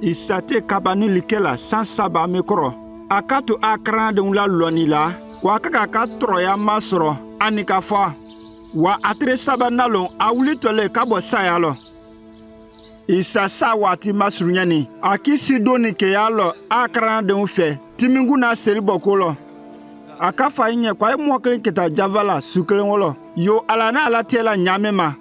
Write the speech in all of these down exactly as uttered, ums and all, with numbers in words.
Isa te kaba ni like la sansaba mi kro. Akato akran deng la loni la, ko akaka ka toro ya masoro, ani ka fua. Wa atere saba nalon awuli tole ka bɔ sa ya lɔ. Isa sa wa ti masuru nyani, aki si doni ke ya lɔ akran deng fe, ti mi ngu na seli bɔ ko lɔ. Aka fua i nye ko ai mɔkelen keta java la sukelen wolo. Yo ala na ala te la nyame ma.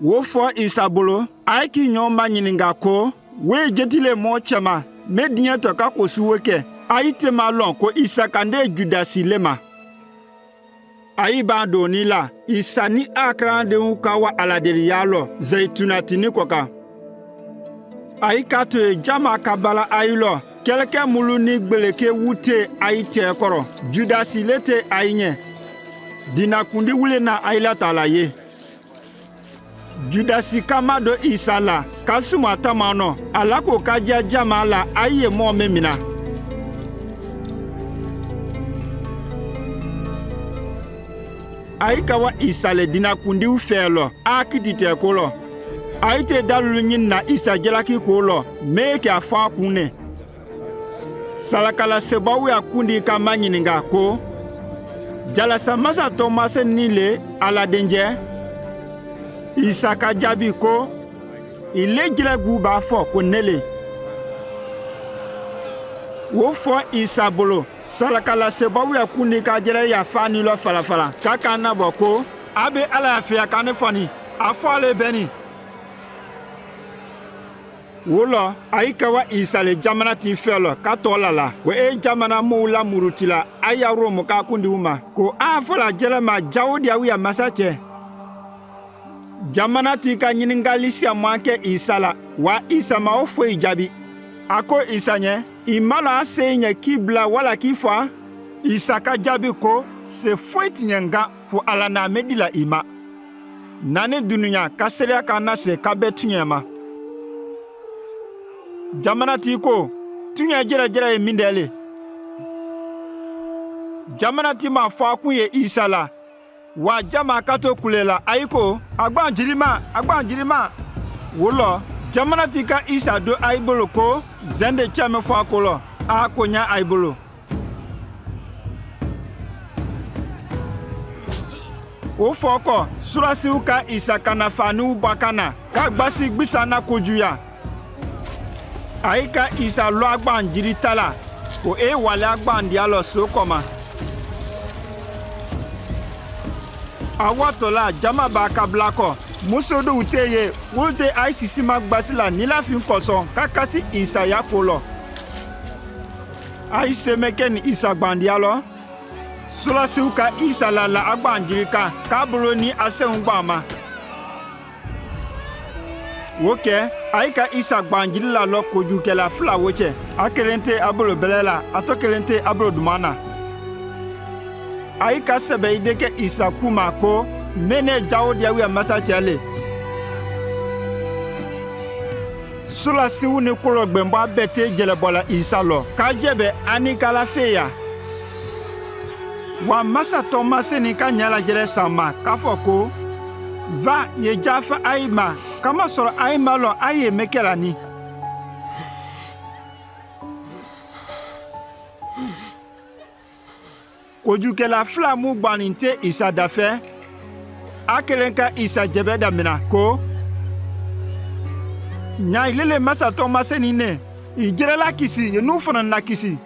Wo fɔ Isa bolo, ai ki nyɔ ma nyininga ko, we jetile mɔ cɛ ma, me diɲe tɔ ka ko su weke, ai te ma lɔn ko Isa kande Judasi le ma. Ai ba doni la, Isa ni akran deng ka wa ala deri ya lɔ, Zaituna tini kɔka. Ai ka to ye jama ka bala ai lɔ, keleke mulu ni gbeleke wute ai te koro, Judasi le te ai nye. Dina kundi wule na ai la tala ye. Judasi ka ma do Isa la, ka suma tama nɔ, ala ko ka ja jama la, ai ye mɔ me mina. Ai ka wa Isa le dina kundi fe lɔ, aki ti te ko lɔ. Ai te dalulu nyini na Isa jalaki ko lɔ, me ke afua kunne. Salakala se bɔ wia kundi ka ma nyininga ko, jalasa masa tɔ mase ni le ala denjɛ? Isa ka jabi ko, i le jire gu ba fɔ ko nele. Wo fɔ Isa bolo, salakala se bɔ wia kundi ka jire ya fani lɔ falafala, ka ka na bɔ ko, abe ala ya fia ka ni fani, afɔ le beni. Wo lɔ, ai ka wa Isa le jamana ti fe lɔ, ka tɔ lala, we e jamana mo la muru ti la, aya Rom ka kundi uma, ko a fala jere ma Jawudiya wia masa cɛ. Jamana ti ka nyiningali sia mɔ ake Isa la, wa Isa ma o fo i jabi. Ako Isa nye, i ma lɔ ase i nye ki bla wala ki fua, Isa ka jabi ko, se fo i ti nye nga, fu ala na me di la i ma. Nani dunuya ka sele aka na se ka be tuɲɛ ma. Jamana ti ko, tuɲɛ jere jere ye mindele. Jamana ti ma fua kun ye Isa la. Wa jama ka to kule la, ai ko, agbanjiri ma, agbanjiri ma. Wo lɔ, jamana ti ka Isa do ai bolo ko, zende cɛ me fua ko lɔ, a ko nya ai bolo. Wo fɔ ko, surasi wu ka Isa kana fani wu bɔ akana, ka gbasi gbisa na koju ya. Ai ka Isa lɔ agbanjiri tala, ko e wale agbandia lɔ so kɔ ma. Awa tɔ la jama ba ka bla ko, musodo wu te ye, wu te ai sisi ma gbasi la ni la fin kɔ sɔ, ka kasi Isa ya ko lɔ. Ai se me keni Isa gbandia lɔ. Surasi wu ka Isa la la agbanjiri ka, ka bolo ni ase wu gbama. Wo ke, ai ka Isa gbanjiri la lɔ koju ke la fula wo cɛ, akelen te abolo bele la, atɔ kelen te abolo duma na. Ai ka sɛbɛ i deke Isa kuma ko, mene Jawudiya wia masa cɛ le. Surasi wu ni kolo gbɛnbɔ abɛ te jɛlɛ bɔ la Isa lɔ, ka jɛbɛ ani ka la fe ya. Wa masa tɔ mase ni ka nyala jere sama, ka fɔ ko, va ye ja fa ai ma, ka ma sɔrɔ ai ma lɔ ai ye me ke la ni. Koju ke la fula mu gbani te Isa da fe. Akelen ka Isa jɛbɛ da mina ko, nya i lele masa tɔ mase ni ne, i jere la kisi, ye nu fana na kisi.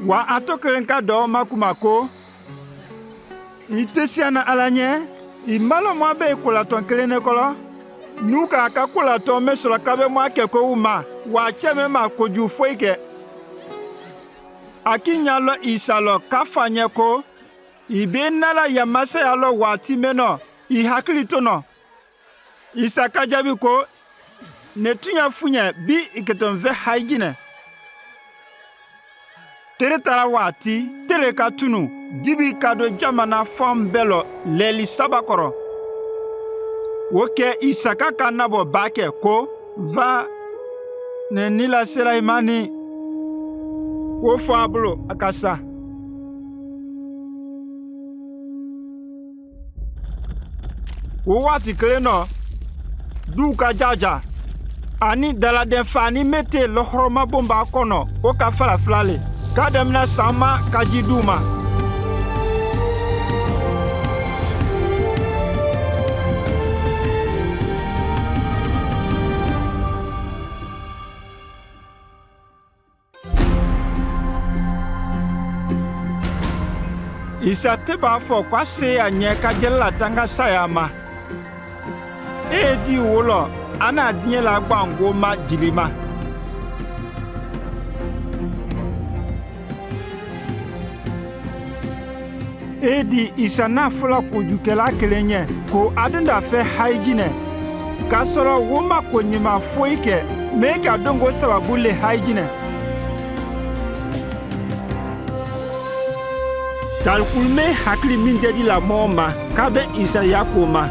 Wa atɔ kelen ka dɔ ma kuma ko, i te sia na ala nye, i ma lɔ mɔ abɛ i kolatɔn kelen ne kɔlɔ. Nu ka ka kolatɔn me sɔrɔ ka be mɔ akɛ ko wu ma, wa cɛ me ma koju foyi kɛ. Aki nya lɔ Isa lɔ ka fa nye ko, i be na la ya mase ya lɔ wa ti me nɔ, i hakili to nɔ. Isa ka jabi ko, ne tuɲa fuɲɛ bi i keton ve haijinɛ. Tere tara wa ti, tere ka tunu, dibi ka do jamana fɔm bɛlɔ lɛli saba kɔrɔ. Wo ke Isa ka ka nabɔ bakɛ ko, va, ne nila sera i mani. Wo fɔ abolo aka sa. Wo wati kelen nɔ, du ka jaja. Ani dala dẽfaani mete lohoroma bomba kono ko ka falafalale. Ka dãmina sãma ka ji duma. Isa tebaa fo kwa seya nye ka jelala tanga saya ma. E di wolo, ana diñe la gbangoma jilima. E di isa na fula ko jukela kele nye ko adunda fe haijine. Ka soro woma ko nyima foi ke, me ka dongo sababu le haijine. Talkulme hakili mindedi la mo ma, ka be isa ya ko ma.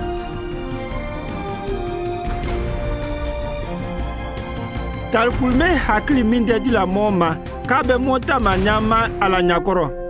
Talkulme hakili mindedi la mo ma, ka be mo tama nyama ala nyakoro.